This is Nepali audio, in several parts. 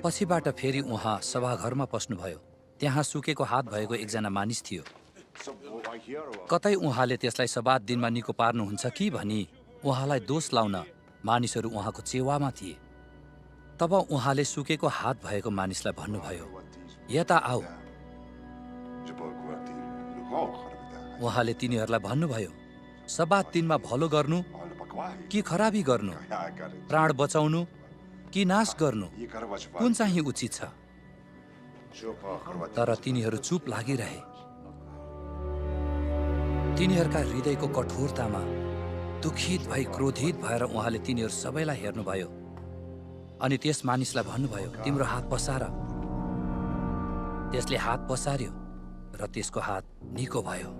पछिबाट फेरि उहाँ सभाघरमा पस्नुभयो। त्यहाँ सुकेको हात भएको एकजना मानिस थियो। कतै उहाँले त्यसलाई सब्बात दिनमा निको पार्नुहुन्छ कि भनी उहाँलाई दोष लाउन मानिसहरू उहाँको चेवामा थिए। तब उहाँले सुकेको हात भएको मानिसलाई भन्नुभयो, यता आऊ। उहाँले तिनीहरूलाई भन्नुभयो, सब्बात दिनमा भलो गर्नु कि खराबी गर्नु, प्राण बचाउनु कि नाश गर्नु, कुन चाहिँ उचित छ? तर तिनीहरू चुप लागिरहे। तिनीहरूका हृदयको कठोरतामा दुखित भई क्रोधित भएर उहाँले तिनीहरू सबैलाई हेर्नुभयो अनि त्यस मानिसलाई भन्नुभयो, तिम्रो हात पसार। त्यसले हात पसार्यो र त्यसको हात निको भयो।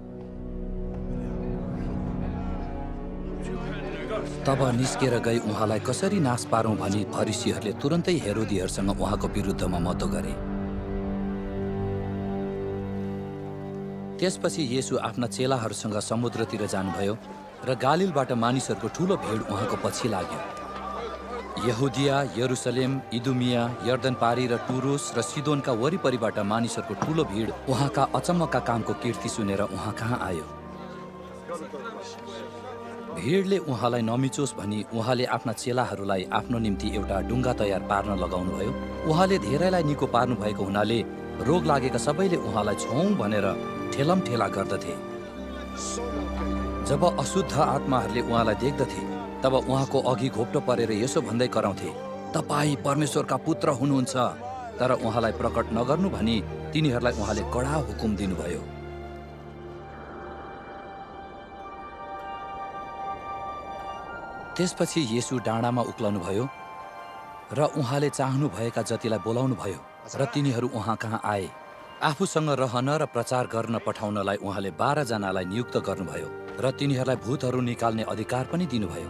तब निस्केर गई उहाँलाई कसरी नाश पारौँ भनी फरिसीहरूले तुरन्तै हेरोदीहरूसँग उहाँको विरुद्धमा मतो गरे। त्यसपछि येशू आफ्ना चेलाहरूसँग समुद्रतिर जानुभयो र गालिलबाट मानिसहरूको ठूलो भिड उहाँको पछि लाग्यो। यहुदिया, यरुसलेम, इदुमिया, यर्दन पारी र टुरोस र सिदोनका वरिपरिबाट मानिसहरूको ठूलो भिड उहाँका अचम्मका कामको कीर्ति सुनेर उहाँ कहाँ आयो। भिडले उहाँलाई नमिचोस् भनी उहाँले आफ्ना चेलाहरूलाई आफ्नो निम्ति एउटा डुङ्गा तयार पार्न लगाउनुभयो। उहाँले धेरैलाई निको पार्नु भएको हुनाले रोग लागेका सबैले उहाँलाई छौँ भनेर ठेलमठेला गर्दथे। जब अशुद्ध आत्माहरूले उहाँलाई देख्दथे तब उहाँको अघि घोप्टो परेर यसो भन्दै कराउँथे, तपाईँ परमेश्वरका पुत्र हुनुहुन्छ। तर उहाँलाई प्रकट नगर्नु भनी तिनीहरूलाई उहाँले कडा हुकुम दिनुभयो। त्यसपछि येशू डाँडामा उक्लनुभयो र उहाँले चाहनुभएका जतिलाई बोलाउनुभयो र तिनीहरू उहाँ कहाँ आए। आफूसँग रहन र प्रचार गर्न पठाउनलाई उहाँले 12 जनालाई नियुक्त गर्नुभयो र तिनीहरूलाई भूतहरू निकाल्ने अधिकार पनि दिनुभयो।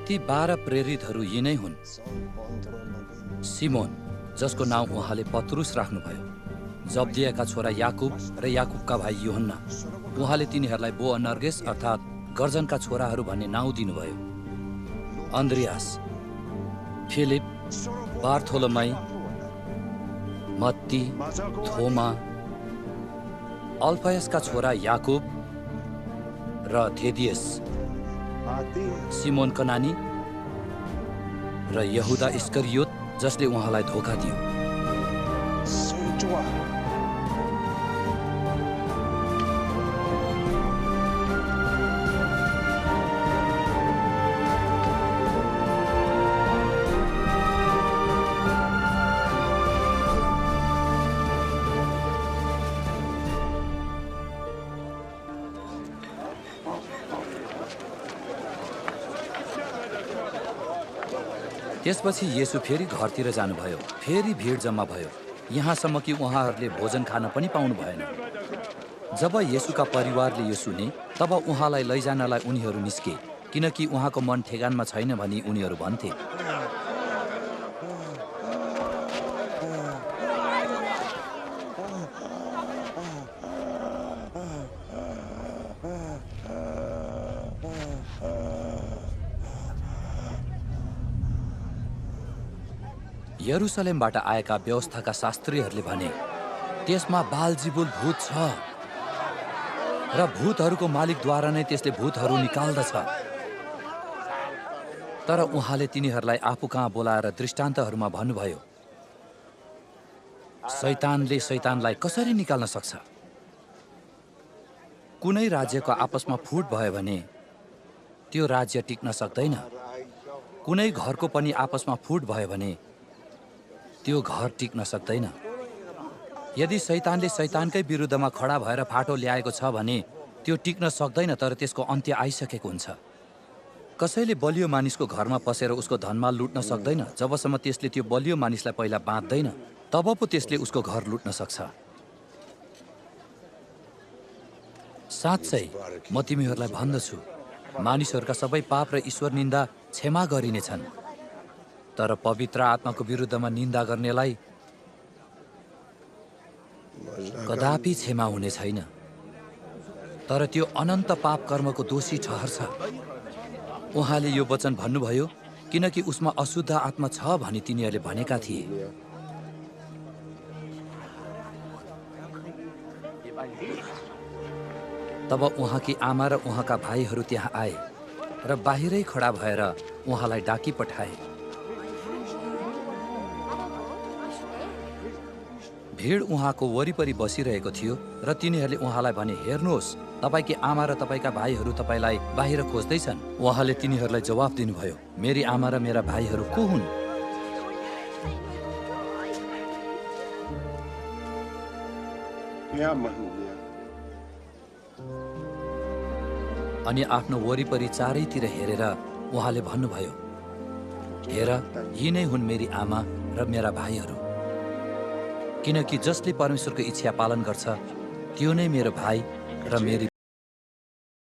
ती 12 प्रेरितहरू यिनै हुन्। सिमोन, जसको नाउँ उहाँले पत्रुस राख्नुभयो, जब्दियाका छोरा याकुब र याकुबका भाइ यूहन्ना। उहाँले तिनीहरूलाई बोअनर्गेस अर्थात् गर्जनका छोराहरू भन्ने नाउँ दिनुभयो। अन्द्रियास, फिलिप, बार्थोलोमाई, मत्ती, थोमा, अल्फयसका छोरा याकुब र थेदियस, सिमोन कनानी र यहुदा इस्करियोत जसले उहाँलाई धोका दियो। त्यसपछि येशू फेरि घरतिर जानुभयो। फेरि भिड जम्मा भयो, यहाँसम्म कि उहाँहरूले भोजन खान पनि पाउनु भएन। जब येशूका परिवारले यो सुने तब उहाँलाई लैजानलाई उनीहरू निस्के, किनकि उहाँको मन ठेगानमा छैन भनी उनीहरू भन्थे। यरुसलेमबाट आएका व्यवस्थाका शास्त्रीहरूले भने, त्यसमा बालजिबुल भूत छ र भूतहरूको मालिकद्वारा नै त्यसले भूतहरू निकाल्दछ। तर उहाँले तिनीहरूलाई आफू कहाँ बोलाएर दृष्टान्तहरूमा भन्नुभयो, शैतानले शैतानलाई कसरी निकाल्न सक्छ? कुनै राज्यको आपसमा फुट भयो भने त्यो राज्य टिक्न सक्दैन। कुनै घरको पनि आपसमा फुट भयो भने त्यो घर टिक्न सक्दैन। यदि शैतानले शैतानकै विरुद्धमा खडा भएर फाटो ल्याएको छ भने त्यो टिक्न सक्दैन, तर त्यसको अन्त्य आइसकेको हुन्छ। कसैले बलियो मानिसको घरमा पसेर उसको धनमाल लुट्न सक्दैन। जबसम्म त्यसले त्यो बलियो मानिसलाई पहिला बाँध्दैन तब पो त्यसले उसको घर लुट्न सक्छ। साँच्चै म तिमीहरूलाई भन्दछु, मानिसहरूका सबै पाप र ईश्वर निन्दा क्षमा गरिनेछन्, तर पवित्र आत्माको विरुद्धमा निन्दा गर्नेलाई कदापि क्षमा हुने छैन, तर त्यो अनन्त पाप कर्मको दोषी ठहर्छ। उहाँले यो वचन भन्नुभयो किनकि उसमा अशुद्ध आत्मा छ भनी तिनीहरूले भनेका थिए। तब उहाँकी आमा र उहाँका भाइहरू त्यहाँ आए र बाहिरै खडा भएर उहाँलाई डाकी पठाए। भिड उहाँको वरिपरि बसिरहेको थियो र तिनीहरूले उहाँलाई भने, हेर्नुहोस्, तपाईकी आमा र तपाईका भाइहरू तपाईलाई बाहिर खोज्दैछन्। उहाँले तिनीहरूलाई जवाफ दिनुभयो, मेरी आमा र मेरा भाइहरू को हुन्? अनि आफ्नो वरिपरि चारैतिर हेरेर उहाँले भन्नुभयो, हेर, यी नै हुन् मेरी आमा र मेरा भाइहरू। किनकि जसले परमेश्वरको इच्छा पालन गर्छ त्यो नै मेरो भाइ र मेरी